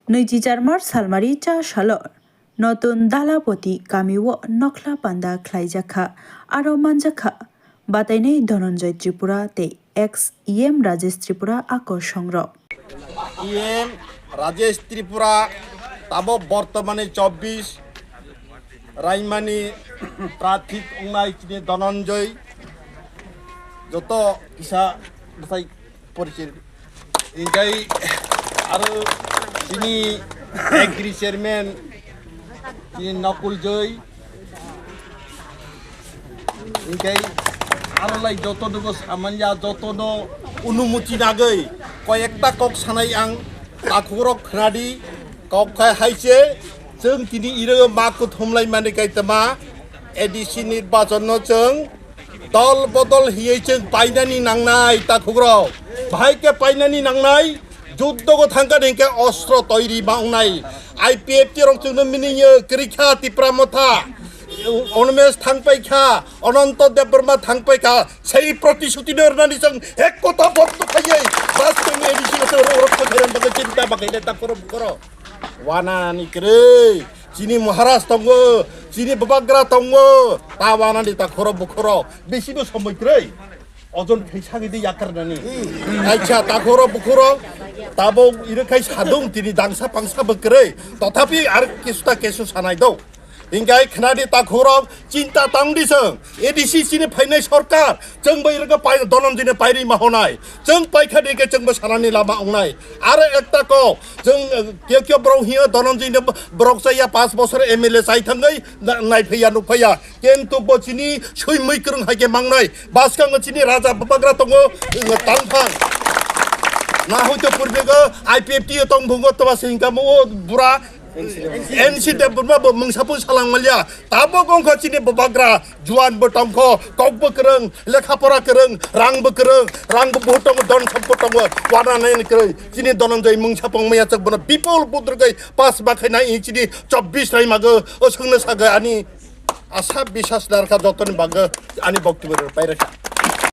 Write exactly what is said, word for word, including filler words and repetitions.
Nwichi charmar salmari cha salo Notun Dalapoti kamio nokhla panda khlaijakha, aro manjakha batainai Dhananjay Tripura tei ex E M Rajesh Tripura ako songrok. E M Rajesh Tripura tabok bortomani chobbish raimani prarthi wngnai chini Dhananjay joto kisa bwsai porichir. Hinkhe aro chini agri chairman chini Nakul Joi. Hinkhe aro lai joto dogo samanya joto no unumuti nagwi koyekta kok sanai ang takhukrok khnadi kok khai haise chwng tini iro ma kuthumlai mani kaitama A D C nirbachon no chwng dol bodol hiye chwng painani nangnai takhukrok. Bahai khe painani nangnai, juddogo thangkha hinkhe ostro toiri ma wngnai. I P F T rok chwngno miniyo kwrwikha Tipra Motha. Onmes thangpaikha, Ononto Debbarma thangpaikha. Sei protishuti no rwnani chwng ek kotha boddo khaiye. Bas chwng A D C no chwng rok rok khairan bagwi chinta bagwi le takhoro bukhoro. Wanani kwrwi. Chini Maharaj tongo, chini Bubagra tongo, ta wanani ta khoro bukhoro, bisi bo somoi kwrwi. Ojon khe sagi di yakarnani. Acha ta khoro bukhoro, tabo ire khai sadung tini dangsa pangsa bo kwrwi. Tothapi ar kisuta kesu sanai do. Hinkhe khnadi ta khoro chinta tangdi song. A D C chini phainai sorkar, chwng bai rwgwi pai Dhananjay ni pairi ma honai. Chwng paikha de ke chwng bo sanani lama ongnai. Aro ekta kok, chwng, eh, kyo kyo borok hiyo Dhananjay ni borok chaya paanch bosor M L A chai thangwi na-, naiphaiya nukphaiya. Kintu bo chini sui mui kwrwng hai khe mangnai. Bwskango chini raja bubagra tongo, eh, tangphang. Na hoito purbe go I P F T o tong bungo toba singkamo o bura. N C Debbarma bo mungsa pun salang maliya. Tabok ongkha chini bubagra, juan bo tongkho, kok bo kwrwng, lekha pora kwrwng, rang bo kwrwng, rang bo buhut tongo, don sompot tongo, wana nai ni kwrwi. Chini Dhananjay mungsa pong maya chak bono bipol budrwgwi pass ba khaina i chini chobbish rai mago, o songno saga ani asa bisas narkha jotoni bagwi ani boktobyo pai rakha.